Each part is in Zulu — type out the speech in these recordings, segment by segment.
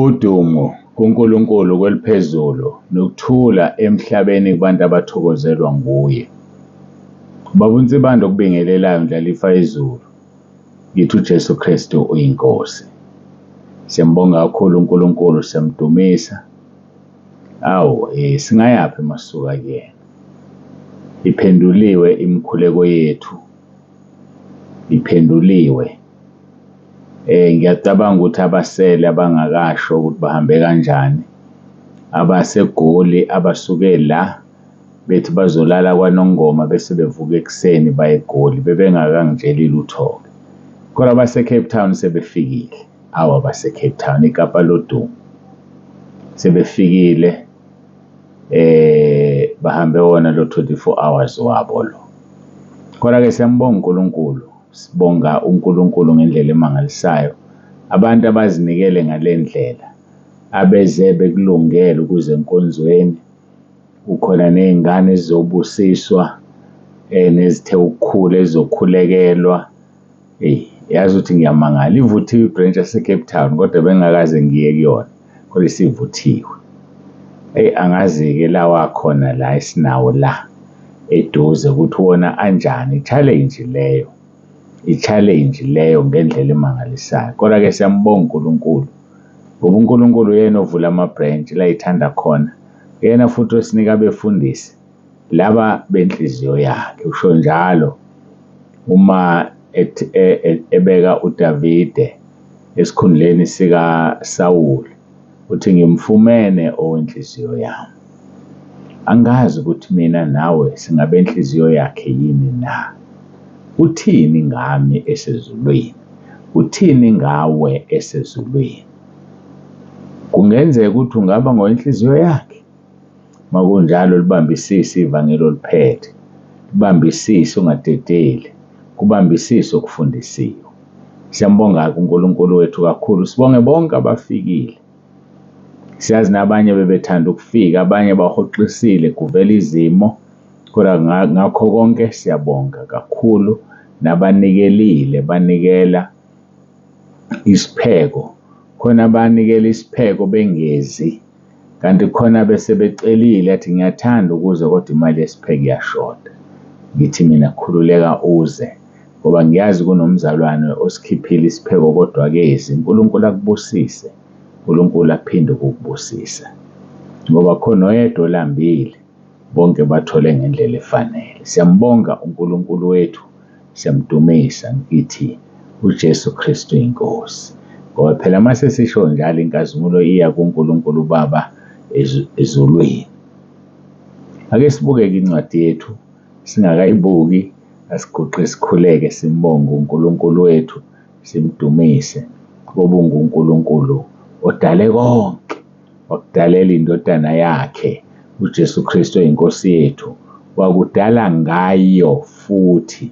Udumo kuNkulunkulu kweliphezulu nokuthula emhlabeni kubantu abathokozelwa nguye. Baba uNsibande okubingelelayo Ndlalifa yezulu, ngithi uJesu Kristu uyiNkosi. Siyambonga kakhulu uNkulunkulu, siyamdumisa. Awu, singayaphi masisuka kuyena? Iphenduliwe imikhuleko yethu, iphenduliwe. Ngiyacabanga ukuthi abasele abangakasho ukuthi bahambe kanjani, abaseGoli abasuke la bethi bazolala kwaNongoma bese bevuka ekuseni baye eGoli, bebengakangitsheli lutho-ke. Kodwa abase-Cape Town sebefikile. Awu, abase-Cape Town, iKapa lodumo, sebefikile bahambe wona lo 24 hours wabo lo. Kodwa-ke siyambonga uNkulunkulu, sibonga uNkulunkulu ngendlela emangalisayo. Abantu abazinikele ngale ndlela, abeze bekulungele ukuza enkonzweni, kukhona ney'ngane ezizobusiswa nezithe ukukhula ezizokhulekelwa. Eyi, yazi ukuthi ngiyamangala, ivuthiwe i-branch yase-Cape Town kodwa bengingakaze ngiye kuyona, kodwa isivuthiwe. Eyi, angazi-ke lawa akhona la esinawo la eduze ukuthi wona anjani, i-challenge leyo, i-challenge leyo ngendlela emangalisayo. Kodwa-ke siyambonga uNkulunkulu ngoba uNkulunkulu uyena ovula ama-branch la ethanda khona, uyena futhi osinika abefundisi laba benhliziyo yakhe, usho njalo uma ebeka uDavide esikhundleni sikaSawuli, uthi ngimfumene owenhliziyo yami. Angazi ukuthi mina nawe singabe inhliziyo yakhe yini na? Uthini ngami esezulwini? Uthini ngawe esezulwini? Kungenzeka ukuthi ungaba ngowenhliziyo yakhe? Makunjalo libambisise ivangeli oliphethe, libambisise ungadedeli, kubambisise okufundisiwe. Siyambonga-ke uNkulunkulu wethu kakhulu, sibonge bonke abafikile. Siyazi nabanye bebethanda ukufika, abanye bahoxisile kuvela izimo, kodwa ngakho konke siyabonga kakhulu nabanikelile banikela isipheko. Khona abanikela isipheko bengezi, kanti khona bese becelile athi ngiyathanda ukuza kodwa imali yesipheko iyashoda. Ngithi mina khululeka uze ngoba ngiyazi kunomzalwane osikhiphile isipheko kodwa akezi. uNkulunkulu akubusise, uNkulunkulu aphinde ukukubusisa ngoba khona oyedwa olambile, bonke bathole ngendlela efanele. Siyambonga uNkulunkulu wethu, siyamdumisa, ngithi uJesu Kristu inkosi. Ngoba phela mase sisho njalo inkazimulo iya kuNkulunkulu uBaba ezulwini. Ake sibuke-ke incwadi yethu, singakayibuki asiguqe sikhuleke simbonge uNkulunkulu wethu, simdumise ngoba unguNkulunkulu odale konke, wakudalela indodana yakhe uJesu Kristu oyinkosi yethu, wakudala ngayo futhi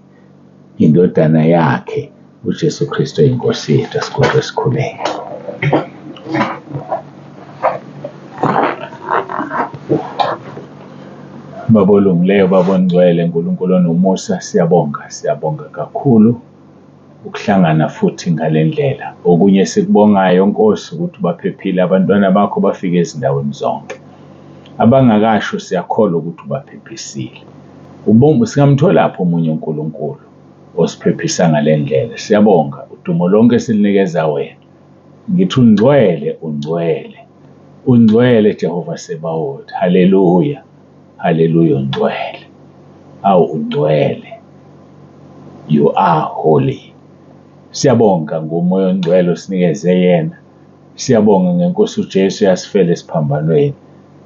indodana yakhe uJesu Kristu oyinkosi yethu. Asiguqe sikhuleke. Baba olungileyo, Baba ongcwele, Nkulunkulu onomusa, siyabonga, siyabonga kakhulu ukuhlangana futhi ngale ndlela. Okunye esikubongayo Nkosi ukuthi baphephile abantwana bakho bafike ezindaweni zonke. Abangakasho siyakholwa ukuthi ubaphephisile. Ubonga singamtholaphi omunye uNkulunkulu osiphephisa ngale ndlela. Siyabonga, udumo lonke silinikeza wena. Ngithi ungcwele, ungcwele, ungcwele Jehova Sebawoti. Haleluya, haleluya, ungcwele. Awu, ungcwele. You are holy. Siyabonga ngoMoya oNgcwele osinikeze yena. Siyabonga ngeNkosi uJesu eyasifela esiphambanweni.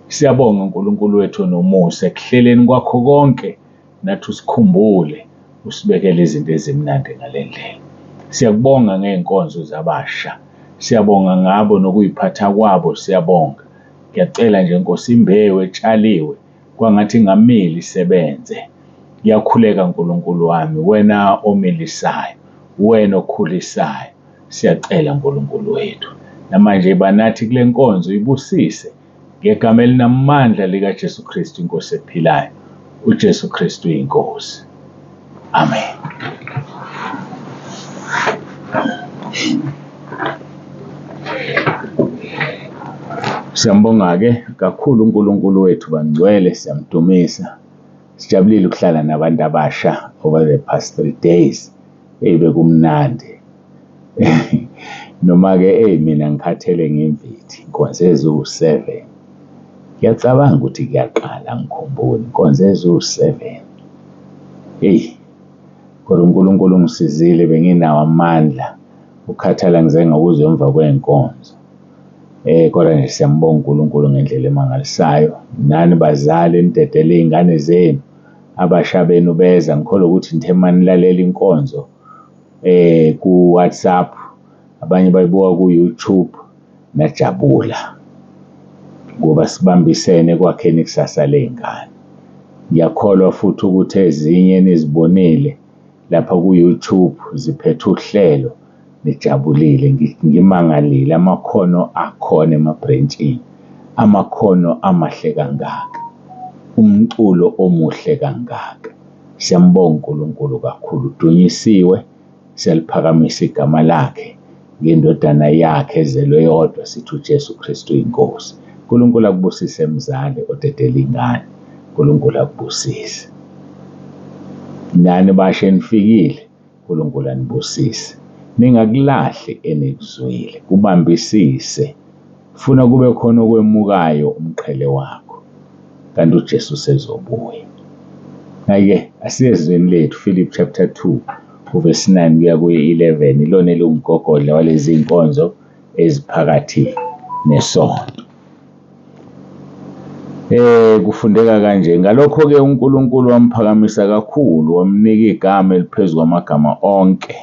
Siyabonga uNkulunkulu wethu onomusa ekuhleleni kwakho konke nathi usikhumbule usibekele izinto ezimnandi ngale ndlela. Siyakubonga ngey'nkonzo zabasha. Siyabonga ngabo nokuy'phatha kwabo, siyabonga. Ngiyacela nje Nkosi, imbewu etshaliwe kwangathi ingamila isebenze. Ngiyakhuleka Nkulunkulu wami, wena omilisayo, wena okhulisayo, siyacela Nkulunkulu wethu. Namanje iba nathi kule nkonzo, ibusise ngegama elinamandla likaJesu Kristu inkosi ephilayo. uJesu Kristu inkosi. Amen. Siyambonga-ke kakhulu uNkulunkulu wethu bangcwele, siyamdumisa. Sijabulile ukuhlala nabantu abasha over the past 3 days. Eyi, bekumnandi. Noma-ke eyi mina ngikhathele ngimvithi, inkonzo eziwu-7. Ngiyacabanga ukuthi kuyaqala, angikhumbuli, inkonzo eziwu-7. Eyi, kodwa uNkulunkulu ungisizile benginawo amandla, ukukhathala ngize ngakuzwa emva kwey'nkonzo. Kodwa nje siyambonga uNkulunkulu ngendlela emangalisayo. Nani bazali enidedele iy'ngane zenu, abasha benu beza, ngikholwa ukuthi nithe manilalela inkonzo ku-WhatsApp, abanye bayibuka ku-YouTube, najabula ngoba sibambisene ekwakheni ikusasa ley'ngane. Ngiyakholwa futhi ukuthi ezinye enizibonile lapha ku-YouTube ziphethe uhlelo nijabulile. Ngimangalile amakhono akhona emabhrentshini, amakhono amahle kangaka, umculo omuhle kangaka. Siyambonga uNkulunkulu kakhulu, udunyisiwe, siyaliphakamisa igama lakhe ngendodana yakhe ezelwe yodwa, sithi uJesu Kristu inkosi. uNkulunkulu akubusise mzali odedela ingane, uNkulunkulu akubusise. Nani basha enifikile, uNkulunkulu anibusise. Ningakulahli enikuzwile, kubambisise. Funa kube khona okwemukayo umqhele wakho, kanti uJesu usezobuya. Hhayi-ke asiye ezwini lethu, Philip chapter 2 uvesi 9 kuya kwi-11, ilona eliwumgogodla walezi iy'nkonzo eziphakathi nesonto. Kufundeka kanje, ngalokho-ke uNkulunkulu wamphakamisa kakhulu, wamnika igama eliphezu kwamagama onke,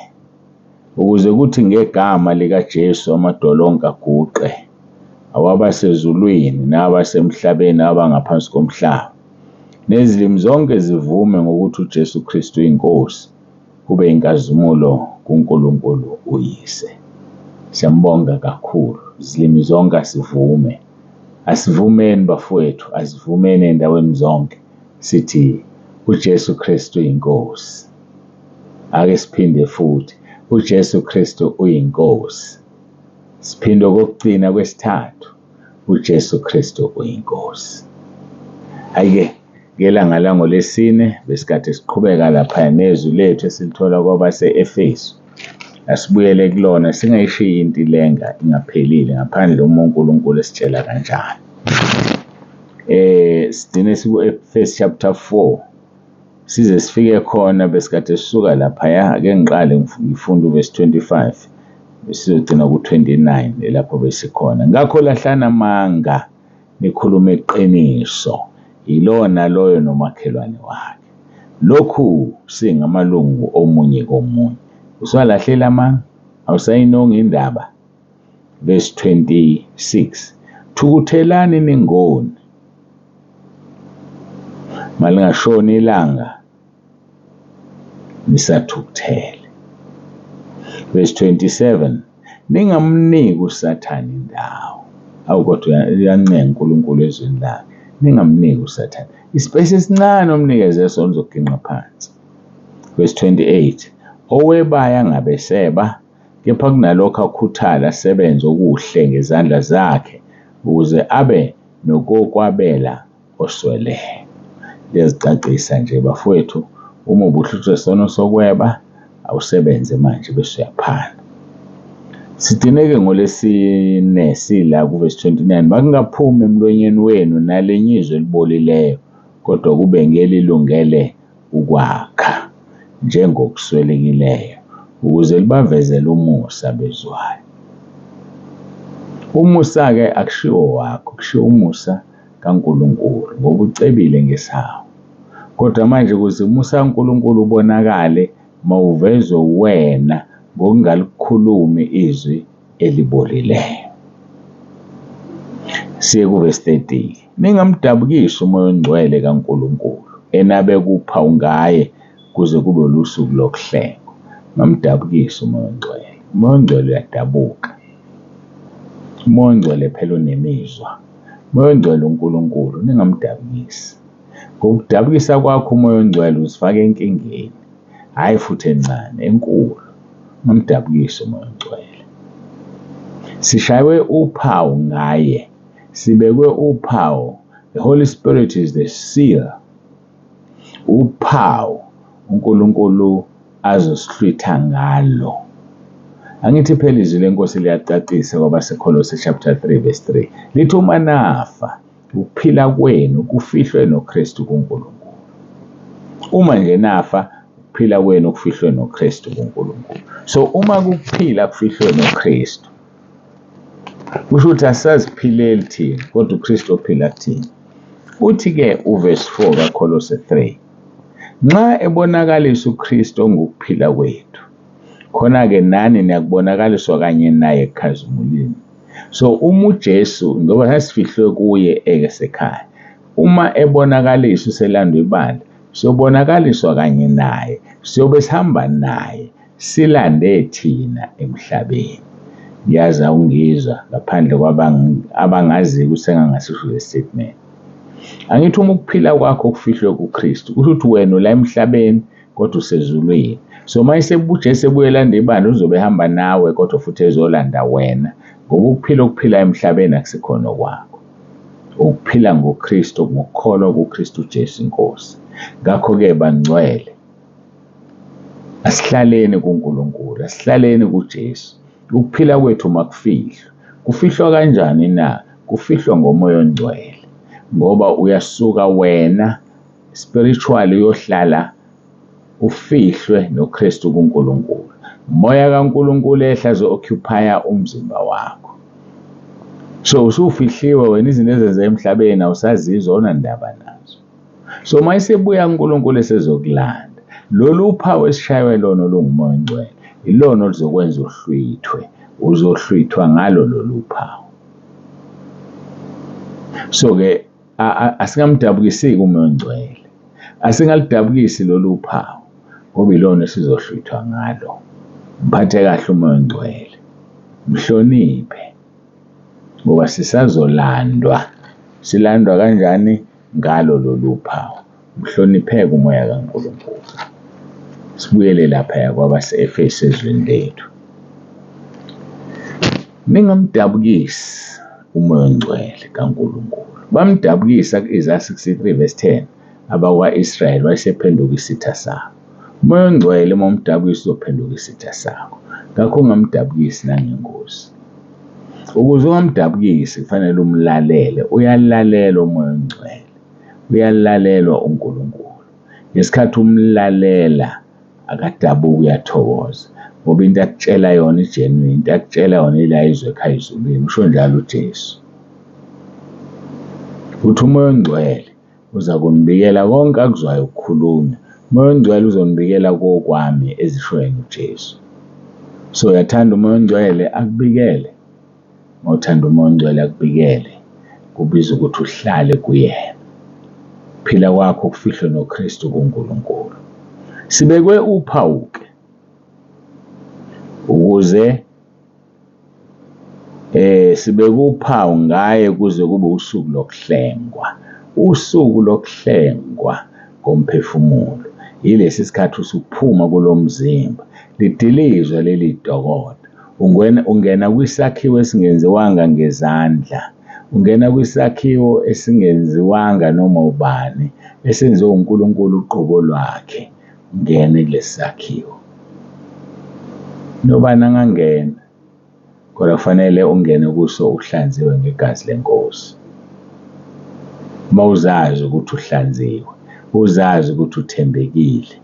ukuze kuthi ngegama likaJesu amadolo onke aguqe, awabasezulwini nabasemhlabeni nabangaphansi komhlaba, nezilimi zonke zivume ngokuthi uJesu Kristu uyinkosi, kube inkazimulo kuNkulunkulu uYise. Siyambonga kakhulu, zilimi zonke asivume. Asivumeni bafowethu, asivumeni ey'ndaweni zonke, sithi uJesu Kristu uyinkosi. Ake siphinde futhi, uJesu Kristu uyinkosi. Siphinde okokugcina kwesithathu, uJesu Kristu uyinkosi. Hhayi-ke, ngelanga langoLwesine besikade siqhubeka lapha nezwi lethu esilithola kwabase-Efesu. Asibuyele kulona singayishiyi into ilenga ingaphelile ngaphandle uma uNkulunkulu esitshela kanjani. Sigcine siku-Efesu chapter 4 size sifike khona besikade sisuka laphaya. Ake ngiqale ngifunde uvesi 25 sizogcina ku-29 lapho besikhona. Ngakho lahlani amanga, nikhulume iqiniso, yilowo naloyo nomakhelwane wakhe. Lokhu singamalungu omunye komunye. Usuwalahlile amanga? Awusayinongi indaba? Verse 26, thukuthelani ningoni, malingashoni ilanga nisathukuthele. Verse 27, ningamniki uSathane indawo. Awu kodwa uyancenga uNkulunkulu ezwini lakhe, ningamniki uSathane ispace esincane omnikeze sona, uzoginqa phansi. Verse 28, owebayo angabe seba, kepha kunalokho akhuthale asebenze okuhle ngezandla zakhe, ukuze abe nokokwabela osweleyo. Liyazicacisa nje bafowethu, uma ubuhlushwa isono sokweba, awusebenze manje bese uyaphana. Sigcine-ke ngoLwesine sila kuvesi 29, makungaphumi emlonyeni wenu nalinye izwi elibolileyo, kodwa kube ngelilungele ukwakha njengokuswelekileyo, ukuze libavezele umusa abezwayo. Umusa-ke akushiwo wakho, kushiwo umusa kaNkulunkulu ngoba ucebile ngesihawu. Kodwa manje ukuze umusa kaNkulunkulu ubonakale, mawuvezwe wena ngokungalikhulumi izwi elibolileyo. Siye kuvesi 30. Ningamdabukisi uMoya oNgcwele kaNkulunkulu, enabeka uphawu ngaye kuze kube lusuku lokuhlengwa. Ngamdabukisi uMoya oNgcwele. uMoya oNgcwele uyadabuka. uMoya oNgcwele phela unemizwa. uMoya oNgcwele uNkulunkulu, ningamdabukisi. Ngokudabukisa kwakho uMoya oNgcwele uzifaka enkingeni, hhayi futhi encane, enkulu. Ngamdabukisi uMoya oNgcwele. Sishaywe uphawu ngaye. Sibekwe uphawu. The Holy Spirit is the seal. Uphawu uNkulunkulu azosihlwitha ngalo. Angithi phela izwi lenkosi liyacacisa kwabaseKholose chapter 3 verse 3. Lithi uma nafa ukuphila kwenu kufihlwe noKristu kuNkulunkulu. Uma nje nafa ukuphila kwenu kufihlwe noKristu kuNkulunkulu. So uma kuphila kufihlwe noKristu kusho ukuthi asaziphileli thina kodwa uKristu ophila kuthina. Uthi-ke uverse 4 kaKholose 3 nxa ebonakalisa uKristu ongukuphila kwethu khona-ke nani niyakubonakaliswa kanye naye ekukhazimuleni. So uma uJesu ngoba sasifihlwe kuye esekhaya uma ebonakaliswa uselandwa ibandla siyobonakaliswa kanye naye siyobe sihamba naye silande thina emhlabeni. Ngiyazi awungizwa ngaphandle kwabangaziyo ukuthi sengangasisho le statement. Angithi uma ukuphila kwakho kufihlwe kuKristu kusho ukuthi wena ula emhlabeni kodwa usezulwini. So uma uJesu ebuye elanda ibandla uzobe ehamba nawe kodwa futhi ezolanda wena ngoba ukuphila okuphila emhlabeni akusikhona okwakho. Ukuphila ngoKristu ngokukholwa kuKristu Jesu inkosi. Ngakho-ke bangcwele asihlaleni kuNkulunkulu, asihlaleni kuJesu. Ukuphila kwethu makufihlwe. Kufihlwa kanjani na? Kufihlwa ngoMoya oNgcwele ngoba uyasuka wena spiritually uyohlala ufihlwe noKristu kuNkulunkulu. Moya kaNkulunkulu ehla zo-occupy umzimba wakho. So usufihliwe wena izinto ezenzeka emhlabeni awusazizwa awunandaba nazo. So uma esebuya uNkulunkulu esezokulanda lolu phawu esishaywe lona olungumoya ongcwele ilona oluzokwenza uhlwithwe, uzohlwithwa ngalo lolu phawu. So-ke asingamdabukisi-ke umoya ongcwele, asingalidabukisi lolu phawu ngoba ilona esizohlwithwa ngalo. Mphathe kahle umoya ongcwele, mhloniphe ngoba sisazolandwa. Silandwa kanjani? Ngalo lolu phawu. Mhlonipheke umoya kaNkulunkulu. Sibuyele laphaya kwabase-Efesu ezwini lethu. Ningamdabukisi umoya ongcwele kaNkulunkulu. Bamdabukisa ku-Isaya 63 verse 10 abakwa-Israyeli wayesephenduka isitha sabo. Umoya ongcwele uma umdabukisa uzophenduka isitha sakho. Ngakho ungamdabukisi nangengozi. Ukuze ungamdabukisi kufanele umlalele. Uyalalela umoya ongcwele. Uyalalelwa uNkulunkulu. Ngesikhathi umlalela akadabuki uyathokoza ngoba into akutshela yona i-genuine, into akutshela yona ila izwe ekhaya ezulwini, usho njalo uJesu. Uthi umoya ongcwele uza kunibikela konke akuzwayo kukhulunywa. Umoya ongcwele uzonibikela kokwami ezisho yena uJesu. So uyathanda umoya ongcwele akubikele. Mawuthanda umoya ongcwele akubikele kubiza ukuthi uhlale kuyena. Phila kwakho kufihlwe noKristu kuNkulunkulu. Sibekwe uphawu ke ukuze sibeke uphawu ngaye kuze kube usuku lokuhlengwa. Usuku lokuhlengwa komphefumulo yilesi sikhathi usuphuma kulo mzimba lidilizwe leli dokodo. Ungena kwisakhiwo esingenziwanga ngezandla, ungena kwisakhiwo esingenziwanga noma ubani, esenziwe uNkulunkulu uqobo lwakhe. Ungene kulesi sakhiwo. Nobani angangena, kodwa kufanele ungene kuso uhlanziwe ngegazi lenkosi. Uma uzazi ukuthi uhlanziwe, uzazi ukuthi uthembekile,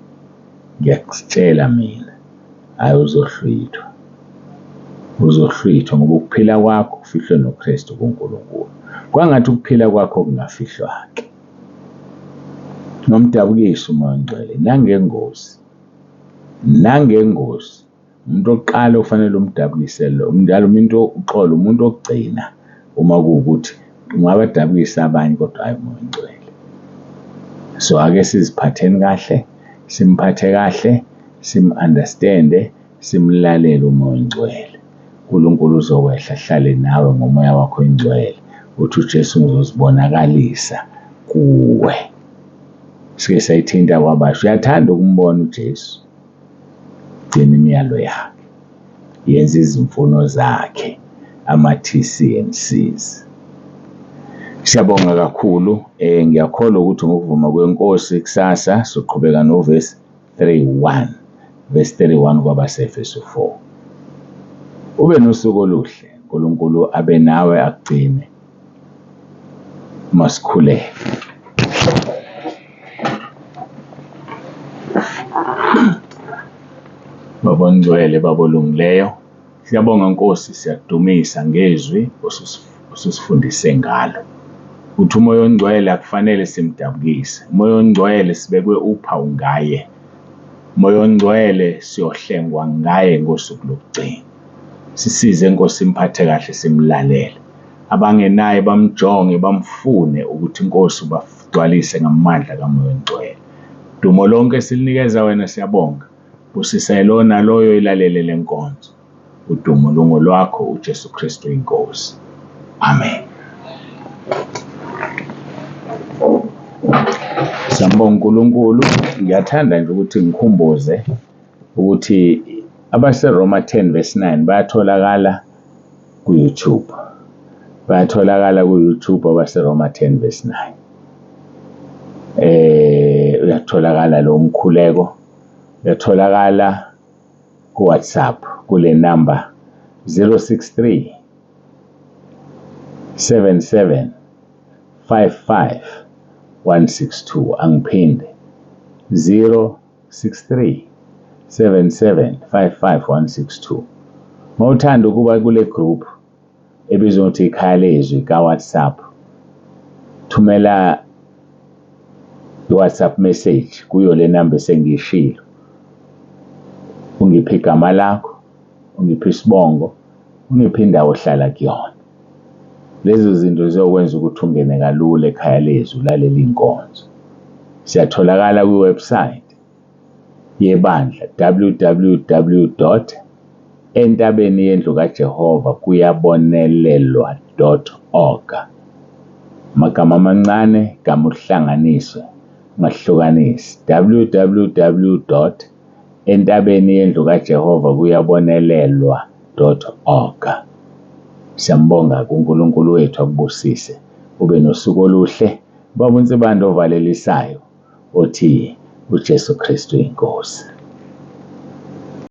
ngiyakutshela mina, hhayi uzohlwithwa. Uzohlwithwa ngoba ukuphila kwakho kufihlwe noKristu kuNkulunkulu. Kwangathi ukuphila kwakho kungafihlwa-ke. Nomdabukisi umoya ongcwele nangengozi, nangengozi. Umuntu wokuqala ofanele umdabukise lo, njalo umuntu uxolo, umuntu wokugcina uma kuwukuthi ungabadabukisa abanye kodwa hhayi umoya ongcwele. So ake siziphatheni kahle, simphathe kahle, sim-understand-e, simlalele umoya ongcwele. uNkulunkulu uzokwehla ahlale nawe ngomoya wakho oyingcwele. Uthi uJesu ngizozibonakalisa kuwe. Sike sayithinta kwabasha. Uyathanda ukumbona uJesu. Gcina imiyalo yakhe. Yenza izimfuno zakhe, ama-T, C and C's. Siyabonga kakhulu, ngiyakholwa ukuthi ngokuvuma kweNkosi kusasa soqhubeka novesi 31, verse 31 kwabaseEfesu 4. Ube nosuku oluhle, uNkulunkulu abe nawe akugcine. Masikhuleke. Baba ongcwele, Baba olungileyo, siyabonga Nkosi, siyakudumisa ngezwi osusifundise ngalo. Uthi uMoya oNgcwele akufanele simdabukise. Umoya oNgcwele sibekwe uphawu ngaye. Umoya oNgcwele siyohlengwa ngaye ngosuku lokugcina. Sisize Nkosi, simphathe kahle, simlalele. Abangenaye bamjonge, bamfune ukuthi iNkosi ubagcwalise ngamandla kaMoya oNgcwele. Dumo lonke silinikeza wena, siyabonga. Busisa yilowo naloyo ilalele le nkonzo. Udumo lungolwakho uJesu Kristu inkosi. Amen. Siyambonga uNkulunkulu. Ngiyathanda nje ukuthi ngikhumbuze ukuthi abaseRoma 10 verse 9 bayatholakala ku-YouTube. Bayatholakala ku-YouTube abaseRoma 10 verse 9. Uyatholakala lo mkhuleko, uyatholakala ku-WhatsApp kule number 063 77 55 162. Angiphinde, 063 77 55 162. Mawuthanda ukuba kule group ebizwa ngokuthi ikhaya lezwi ka-WhatsApp, thumela i-WhatsApp message kuyo le namba esengiyishilo, ungiphe igama lakho, ungiphe isibongo, ungiphe indawo ohlala kuyona. Lezo zinto ziyokwenza ukuthi ungene kalula ekhaya lezwi, ulalele iy'nkonzo. Siyatholakala kwi-website yebandla www dot entabeni yendlu kaJehova kuyabonelelwa dot org. Amagama amancane, igama ulihlanganise, ungahlukanisi. www dot entabeni yendlu kaJehova kuyabonelelwa dot org. Siyambonga kuNkulunkulu wethu akubusise. Ube nosuku oluhle. Baba uNsibande ovalelisayo othi uJesu Kristu inkosi.